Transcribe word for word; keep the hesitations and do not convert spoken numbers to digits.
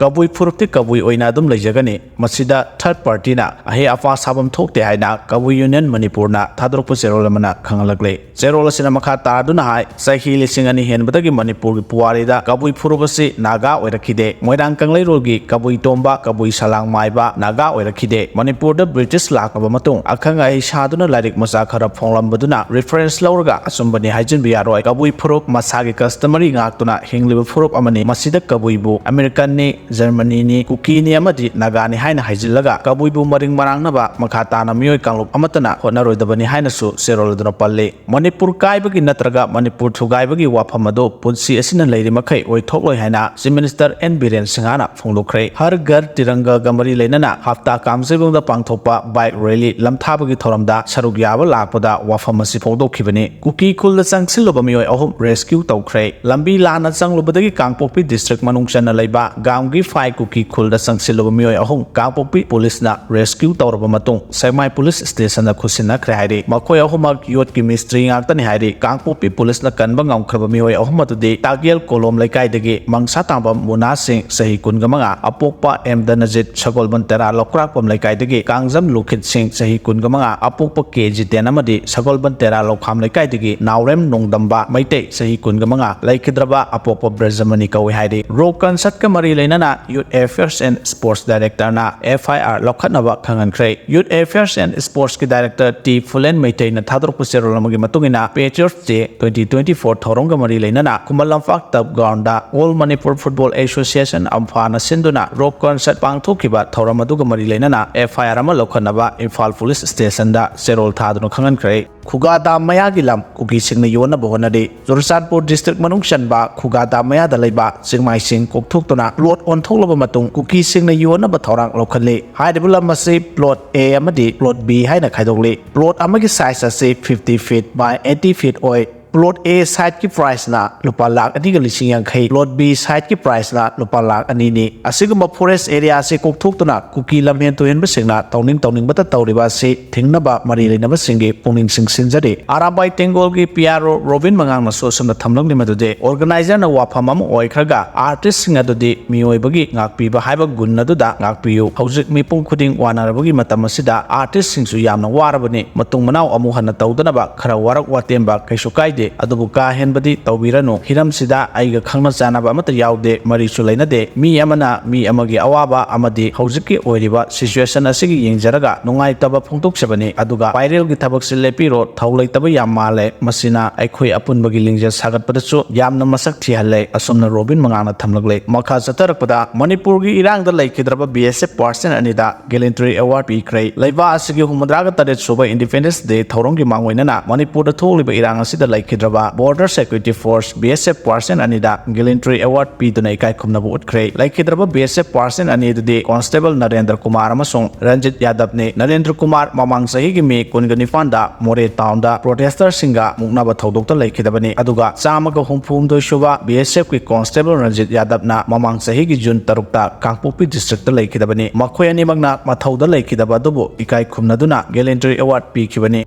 ꯀꯕꯨꯏ ꯐꯨꯔꯨꯞꯇꯤ ꯀꯕꯨꯏ ꯑꯣꯏꯅ ꯑꯗꯨꯝ ꯂꯩꯖꯒꯅꯤ꯫ ꯃꯁꯤꯗ third partyꯅ ꯑꯍꯩ ꯑꯄꯥ ꯁꯥꯐꯝ ꯊꯣꯛꯇꯦ ꯍꯥꯏꯅ ꯀꯕꯨꯏ ꯌꯨꯅꯤꯌꯟ ꯃꯅꯤꯄꯨꯔꯅ ꯊꯥꯗꯣꯔꯛꯄ ꯆꯦꯔꯣꯜ ꯑꯃꯅ ꯈꯪꯍꯜꯂꯛꯂꯤ꯫ ꯆꯦꯔꯣꯜ ꯑꯁꯤꯅ ꯃꯈꯥ ꯇꯥꯗꯨꯅ ꯍꯥꯏ, ꯆꯍꯤ ꯂꯤꯁꯤꯡ ꯑꯅꯤ ꯍꯦꯟꯕꯗꯒꯤ ꯃꯅꯤꯄꯨꯔꯒꯤ ꯄꯨꯋꯥꯔꯤꯗ ꯀꯕꯨꯏ ꯐꯨꯔꯨꯞ ꯑꯁꯤ ꯅꯥꯒꯥ ꯑꯣꯏꯔꯛꯈꯤꯗꯦ꯫ ꯃꯣꯏꯔꯥꯡ ꯀꯪꯂꯩꯔꯣꯜꯒꯤ ꯀꯕꯨꯏ ꯇꯣꯝꯕ, ꯀꯕꯨꯏ ꯁꯂꯥꯡ ꯃꯥꯏꯕ ꯅꯥꯒꯥ ꯑꯣꯏꯔꯛꯈꯤꯗꯦ꯫ ꯃꯅꯤꯄꯨꯔꯗ ꯕ꯭ꯔꯤꯇꯤꯁ ꯂꯥꯛꯂꯕ ꯃꯇꯨꯡ ꯑꯈꯪ ꯑꯍꯩ ꯁꯥꯗꯨꯅ ꯂꯥꯏꯔꯤꯛ ꯃꯆꯥ ꯈꯔ ꯐꯣꯡꯂꯝꯕꯗꯨꯅ reference ꯂꯧꯔꯒ ꯑꯆꯨꯝꯕꯅꯤ ꯍꯥꯏꯖꯤꯟꯕ ꯌꯥꯔꯣꯏ꯫ ꯀꯕꯨꯏ ꯐꯨꯔꯨꯞ ꯃꯁꯥꯒꯤ customary ꯉꯥꯛꯇꯨꯅ ꯍꯤꯡꯂꯤꯕ ꯐꯨꯔꯨꯞ ꯑꯃꯅꯤ꯫ ꯃꯁꯤꯗ ꯀꯕꯨꯏꯕꯨ ꯑꯃꯦꯔꯤꯀꯟꯅꯤ, ꯖꯔꯃꯅꯤꯅꯤ, ꯀꯨꯀꯤꯅꯤ ꯑꯃꯗꯤ ꯅꯥꯒꯥꯅꯤ ꯍꯥꯏꯅ ꯍꯥꯏꯖꯤꯜꯂꯒ ꯀꯕꯨꯏꯕꯨ ꯃꯔꯤꯡ ꯃꯔꯥꯡꯅꯕ ꯃꯈꯥ ꯇꯥꯅ ꯃꯤꯑꯣꯏ ꯀꯥꯡꯂꯨꯞ ꯑꯃꯠꯇꯅ ꯍꯣꯠꯅꯔꯣꯏꯗꯕꯅꯤ ꯍꯥꯏꯅꯁꯨ ꯆꯦꯔꯣꯜ ꯑꯗꯨꯅ ꯄꯜꯂꯤ꯫ ꯃꯅꯤꯄꯨꯔ ꯀꯥꯏꯕꯒꯤ ꯅꯠꯇ꯭ꯔꯒ ꯃꯅꯤꯄꯨꯔ ꯊꯨꯒꯥꯏꯕꯒꯤ ꯋꯥꯐꯝ ꯑꯗꯨ ꯄꯨꯟꯁꯤ ꯑꯁꯤꯅ ꯂꯩꯔꯤ ꯃꯈꯩ ꯑꯣꯏꯊꯣꯛꯂꯣꯏ ꯍꯥꯏꯅ Chief Minister N ꯕꯤꯔꯦꯟ ꯁꯤꯡꯍꯅ ꯐꯣꯡꯗꯣꯛꯈ꯭ꯔꯦ꯫ ꯍꯔ ꯘꯔ ꯇꯤꯔꯪꯒꯥꯒ ꯃꯔꯤ ꯂꯩꯅꯅ ꯍꯞꯇꯥ ꯀꯥꯡꯖꯩꯕꯨꯡꯗ ꯄꯥꯡꯊꯣꯛꯄ bike rally ꯂꯝꯊꯥꯕꯒꯤ ꯊꯧꯔꯝꯗ ꯁꯔꯨꯛ ꯌꯥꯕ ꯂꯥꯛꯄꯗ ꯋꯥꯐꯝ ꯑꯁꯤ ꯐꯣꯡꯗꯣꯛꯈꯤꯕꯅꯤ꯫ ꯀꯨꯀꯤ ꯈꯨꯜꯗ ꯆꯪꯁꯤꯜꯂꯨꯕ ꯃꯤꯑꯣꯏ ꯑꯍꯨꯝ rescue ꯇꯧꯈ꯭ꯔꯦ꯫ ꯂꯝꯕꯤ ꯂꯥꯟꯅ ꯆꯪꯂꯨꯕꯗꯒꯤ ꯀꯥꯡꯄꯣꯛꯄꯤ district ꯃꯅꯨꯡ ꯆꯟꯅ ꯂꯩꯕ ꯒꯥꯝꯒꯤ ꯐꯥꯏ ꯀꯨꯀꯤ ꯈꯨꯜꯗ ꯆꯪꯁꯤꯜꯂꯨꯕ ꯃꯤꯑꯣꯏ ꯑꯍꯨꯝ ꯀꯥꯡꯄꯣꯛꯄꯤ ꯄꯨꯂꯤꯁꯅ rescue ꯇꯧꯔꯕ ꯃꯇꯨꯡ ꯁꯦꯛꯃꯥꯏ ꯄꯨꯂꯤꯁ ꯁ꯭ꯇꯦꯁꯟꯗ ꯈꯨꯠꯁꯤꯟꯅꯈ꯭ꯔꯦ ꯍꯥꯏꯔꯤ꯫ ꯃꯈꯣꯏ ꯑꯍꯨꯝꯃꯛ ꯌꯣꯠꯀꯤ ꯃꯤꯁꯇ꯭ꯔꯤ ꯉꯥꯛꯇꯅꯤ ꯍꯥꯏꯔꯤ꯫ ꯀꯥꯡꯄꯣꯛꯄꯤ ꯄꯨꯂꯤꯁꯅ ꯀꯟꯕ ꯉꯝꯈ꯭ꯔꯕ ꯃꯤꯑꯣꯏ ꯑꯍꯨꯝ ꯑꯗꯨꯗꯤ ꯇꯥꯒꯦꯜ ꯀꯣꯂꯣꯝ ꯂꯩꯀꯥꯏꯗꯒꯤ ꯃꯪꯁꯥ ꯇꯥꯡꯕꯝ ꯃꯨꯅꯥ ꯁꯤꯡ, ꯆꯍꯤ ꯀꯨꯟꯒ ꯃꯉꯥ, ꯑꯄꯣꯛꯄ ꯑꯦꯝ ꯗꯅꯖꯤꯠ, ꯁꯒꯣꯜꯕꯟ ꯇꯦꯔꯥ ꯂꯧꯀ꯭ꯔꯥꯛꯄꯝ ꯂꯩꯀꯥꯏꯗꯒꯤ ꯀꯥꯡꯖꯝ ꯂꯨꯈꯤꯠ ꯁꯤꯡ, ꯆꯍꯤ ꯀꯨꯟꯒ ꯃꯉꯥ, ꯑꯄꯣꯛꯄ ꯀꯦ ꯖꯤꯇꯦꯟ ꯑꯃꯗꯤ ꯁꯒꯣꯜꯕꯟ ꯇꯦꯔꯥ ꯂꯧꯈꯥꯝ ꯂꯩꯀꯥꯏꯗꯒꯤ ꯅꯥꯎꯔꯦꯝ ꯅꯣꯡꯗꯝꯕ ꯃꯩꯇꯩ, ꯆꯍꯤ ꯀꯨꯟꯒ ꯃꯉꯥ, ꯂꯩꯈꯤꯗ꯭ꯔꯕ ꯑꯄꯣꯛꯄ ꯕ꯭ꯔꯖꯃꯅꯤ ꯀꯧꯏ ꯍꯥꯏꯔꯤ꯫ ꯔꯣꯛ ꯀꯟꯁꯔꯠꯀ ꯃꯔꯤ ꯂꯩꯅꯅ Youth Affairs and Sports Directorꯅ F I R ꯂꯧꯈꯠꯅꯕ ꯈꯪꯍꯟꯈ꯭ꯔꯦ꯫ Youth Affairs and Sportsꯀꯤ Director ꯇꯤ ꯐꯨꯂꯦꯟ ꯃꯩꯇꯩꯅ ꯊꯥꯗꯣꯔꯛꯄ ꯆꯦꯔꯣꯜ ꯑꯃꯒꯤ ꯃꯇꯨꯡ ꯏꯟꯅ Patriots Day twenty twenty four ꯊꯧꯔꯝꯒ ꯃꯔꯤ ꯂꯩꯅꯅ Khuman Lampak turf groundꯗ All Manipur Football Association, ꯑꯝꯐꯥꯅ ꯁꯤꯟꯗꯨꯅ ꯔꯣꯛ ꯀꯟꯁꯔꯠ ꯄꯥꯡꯊꯣꯛꯈꯤꯕ ꯊꯧꯔꯝ ꯑꯗꯨꯒ ꯃꯔꯤ ꯂꯩꯅꯅ F I R ꯑꯃ ꯂꯧꯈꯠꯅꯕ ꯏꯝꯐꯥꯜ ꯄꯨꯂꯤꯁ ꯁ꯭ꯇꯦꯁꯟꯗ ꯆꯦꯔꯣꯜ ꯊꯥꯗꯨꯅ ꯈꯪꯍꯟꯈ꯭ꯔꯦ꯫ ꯈꯨꯒꯥ ꯗꯥꯝ ꯃꯌꯥꯒꯤ ꯂꯝ ꯀꯨꯀꯤꯁꯤꯡꯅ ꯌꯣꯟꯅꯕ ꯍꯣꯠꯅꯔꯤ꯫ ꯆꯨꯔꯆꯥꯟꯄꯨꯔ district ꯃꯅꯨꯡ ꯆꯟꯕ ꯈꯨꯒꯥ ꯗꯥꯝ ꯃꯌꯥꯗ ꯂꯩꯕ ꯆꯤꯡꯃꯥꯏꯁꯤꯡ ꯀꯣꯛꯊꯣꯛꯇꯨꯅ plot ꯑꯣꯟꯊꯣꯛꯂꯕ ꯃꯇꯨꯡ ꯀꯨꯀꯤꯁꯤꯡꯅ ꯌꯣꯟꯅꯕ ꯊꯧꯔꯥꯡ ꯂꯧꯈꯠꯂꯤ꯫ ꯍꯥꯏꯔꯤꯕ ꯂꯝ ꯑꯁꯤ plot A ꯑꯃꯗꯤ plot B ꯍꯥꯏꯅ ꯈꯥꯏꯗꯣꯛꯂꯤ꯫ Plot ꯑꯃꯒꯤ size ꯑꯁꯤ fifty feet by eighty feet ꯑꯣꯏ꯫ Plot A side ꯀꯤ price ꯅ ꯂꯨꯄꯥ ꯂꯥꯈ ꯑꯅꯤꯒ ꯂꯤꯁꯤꯡ ꯌꯥꯡꯈꯩ, Plot B side ꯀꯤ price ꯅ ꯂꯨꯄꯥ ꯂꯥꯈ ꯑꯅꯤꯅꯤ꯫ ꯑꯁꯤꯒꯨꯝꯕ forest area ꯑꯁꯤ ꯀꯣꯛꯊꯣꯛꯇꯨꯅ ꯀꯨꯀꯤ ꯂꯝꯍꯦꯟ ꯇꯨꯍꯦꯟꯕꯁꯤꯡꯅ ꯇꯧꯅꯤꯡ ꯇꯧꯅꯤꯡꯕꯇ ꯇꯧꯔꯤꯕ ꯑꯁꯤ ꯊꯤꯡꯅꯕ ꯃꯔꯤ ꯂꯩꯅꯕꯁꯤꯡꯒꯤ ꯄꯨꯛꯅꯤꯡ ꯆꯤꯡꯁꯤꯟꯖꯔꯤ꯫ ꯑꯔꯥꯝꯕꯥꯏ ꯇꯦꯡꯒꯣꯜꯒꯤ P R O ꯔꯣꯕꯤꯟ ꯃꯉꯥꯡꯅꯁꯨ ꯑꯁꯨꯝꯅ ꯊꯝꯂꯛꯂꯤ ꯃꯗꯨꯗꯤ, organizer ꯅ ꯋꯥꯐꯝ ꯑꯃ ꯑꯣꯏꯈ꯭ꯔꯒ artist ꯁꯤꯡ ꯑꯗꯨꯗꯤ ꯃꯤꯑꯣꯏꯕꯒꯤ ꯉꯥꯛꯄꯤꯕ ꯍꯥꯏꯕ ꯒꯨꯟ ꯑꯗꯨꯗ ꯉꯥꯛꯄꯤꯌꯨ꯫ ꯍꯧꯖꯤꯛ ꯃꯤꯄꯨꯝ ꯈꯨꯗꯤꯡ ꯋꯥꯅꯔꯕꯒꯤ ꯃꯇꯝ ꯑꯁꯤꯗ artist ꯁꯤꯡꯁꯨ ꯌꯥꯝꯅ ꯋꯥꯔꯕꯅꯤ꯫ ꯃꯇꯨꯡ ꯃꯅꯥꯎ ꯑꯃꯨꯛ ꯍꯟꯅ ꯇꯧꯗꯅꯕ ꯈꯔ ꯋꯥꯔꯛ ꯋꯥꯇꯦꯝꯕ ꯀꯩꯁꯨ ꯀꯥꯏꯗꯦ, ꯑꯗꯨꯕꯨ ꯀꯥ ꯍꯦꯟꯕꯗꯤ ꯇꯧꯕꯤꯔꯅꯨ꯫ ꯍꯤꯔꯝꯁꯤꯗ ꯑꯩꯒ ꯈꯪꯅ ꯆꯥꯟꯅꯕ ꯑꯃꯠꯇ ꯌꯥꯎꯗꯦ, ꯃꯔꯤꯁꯨ ꯂꯩꯅꯗꯦ꯫ ꯃꯤ ꯑꯃꯅ ꯃꯤ ꯑꯃꯒꯤ ꯑꯋꯥꯕ ꯑꯃꯗꯤ ꯍꯧꯖꯤꯛꯀꯤ ꯑꯣꯏꯔꯤꯕ situation ꯑꯁꯤꯒꯤ ꯌꯦꯡꯖꯔꯒ ꯅꯨꯡꯉꯥꯏꯇꯕ ꯐꯣꯡꯗꯣꯛꯆꯕꯅꯤ꯫ ꯑꯗꯨꯒ viral ꯒꯤ ꯊꯕꯛꯁꯤ ꯂꯦꯞꯄꯤꯔꯣ, ꯊꯧ ꯂꯩꯇꯕ ꯌꯥꯝ ꯃꯥꯜꯂꯦ꯫ ꯃꯁꯤꯅ ꯑꯩꯈꯣꯏ ꯑꯄꯨꯟꯕꯒꯤ ꯂꯤꯡꯖꯦꯜ ꯁꯥꯒꯠꯄꯗꯁꯨ ꯌꯥꯝꯅ ꯃꯁꯛ ꯊꯤꯍꯜꯂꯦ꯫ ꯑꯁꯨꯝꯅ ꯔꯣꯕꯤꯟ ꯃꯉꯥꯡꯅ ꯊꯝꯂꯛꯂꯦ꯫ ꯃꯈꯥ ꯆꯠꯊꯔꯛꯄꯗ, ꯃꯅꯤꯄꯨꯔꯒꯤ ꯏꯔꯥꯡꯗ ꯂꯩꯈꯤꯗ꯭ꯔꯕ B S F personnel ꯑꯅꯤꯗ Gallantry Award ꯄꯤꯈ꯭ꯔꯦ꯫ ꯂꯩꯕꯥꯛ ꯑꯁꯤꯒꯤ ꯍꯨꯝꯐꯨꯇꯔꯥꯒ ꯇꯔꯦꯠ ꯁꯨꯕ Independence Day ꯊꯧꯔꯝꯒꯤ ꯃꯥꯡꯑꯣꯏꯅꯅ ꯃꯅꯤꯄꯨꯔꯗ ꯊꯣꯛꯂꯤꯕ ꯏꯔꯥꯡ ꯑꯁꯤꯗ ꯂꯩꯈꯤꯗ꯭ꯔꯕ Border Security Force, B S F personnel ꯑꯅꯤꯗ Gallantry Award ꯄꯤꯗꯨꯅ ꯏꯀꯥꯏ ꯈꯨꯝꯅꯕ ꯎꯠꯈ꯭ꯔꯦ꯫ ꯂꯩꯈꯤꯗ꯭ꯔꯕ B S F personnel ꯑꯅꯤ ꯑꯗꯨꯗꯤ Constable ꯅꯔꯦꯟꯗ꯭ꯔ ꯀꯨꯃꯥꯔ ꯑꯃꯁꯨꯡ ꯔꯟꯖꯤꯠ ꯌꯥꯗꯕꯅꯤ꯫ ꯅꯔꯦꯟꯗ꯭ꯔ ꯀꯨꯃꯥꯔ ꯃꯃꯥꯡ ꯆꯍꯤꯒꯤ ꯃꯦ ꯀꯨꯟꯒ ꯅꯤꯄꯥꯟꯗ ꯃꯣꯔꯦ ꯇꯥꯎꯟꯗ protester ꯁꯤꯡꯒ ꯃꯨꯛꯅꯕ ꯊꯧꯗꯣꯛꯇ ꯂꯩꯈꯤꯗꯕꯅꯤ꯫ ꯑꯗꯨꯒ ꯆꯥꯝꯃꯒ ꯍꯨꯝꯐꯨ ꯍꯨꯝꯗꯣꯏ ꯁꯨꯕ B S F ꯀꯤ Constable ꯔꯟꯖꯤꯠ ꯌꯥꯗꯕꯅ ꯃꯃꯥꯡ ꯆꯍꯤꯒꯤ ꯖꯨꯟ ꯇꯔꯨꯛꯇ ꯀꯥꯡꯄꯣꯛꯄꯤ district ꯇ ꯂꯩꯈꯤꯗꯕꯅꯤ꯫ ꯃꯈꯣꯏ ꯑꯅꯤꯃꯛꯅ ꯃꯊꯧꯗ ꯂꯩꯈꯤꯗꯕ ꯑꯗꯨꯕꯨ ꯏꯀꯥꯏ ꯈꯨꯝꯅꯗꯨꯅ Gallantry Award ꯄꯤꯈꯤꯕꯅꯤ꯫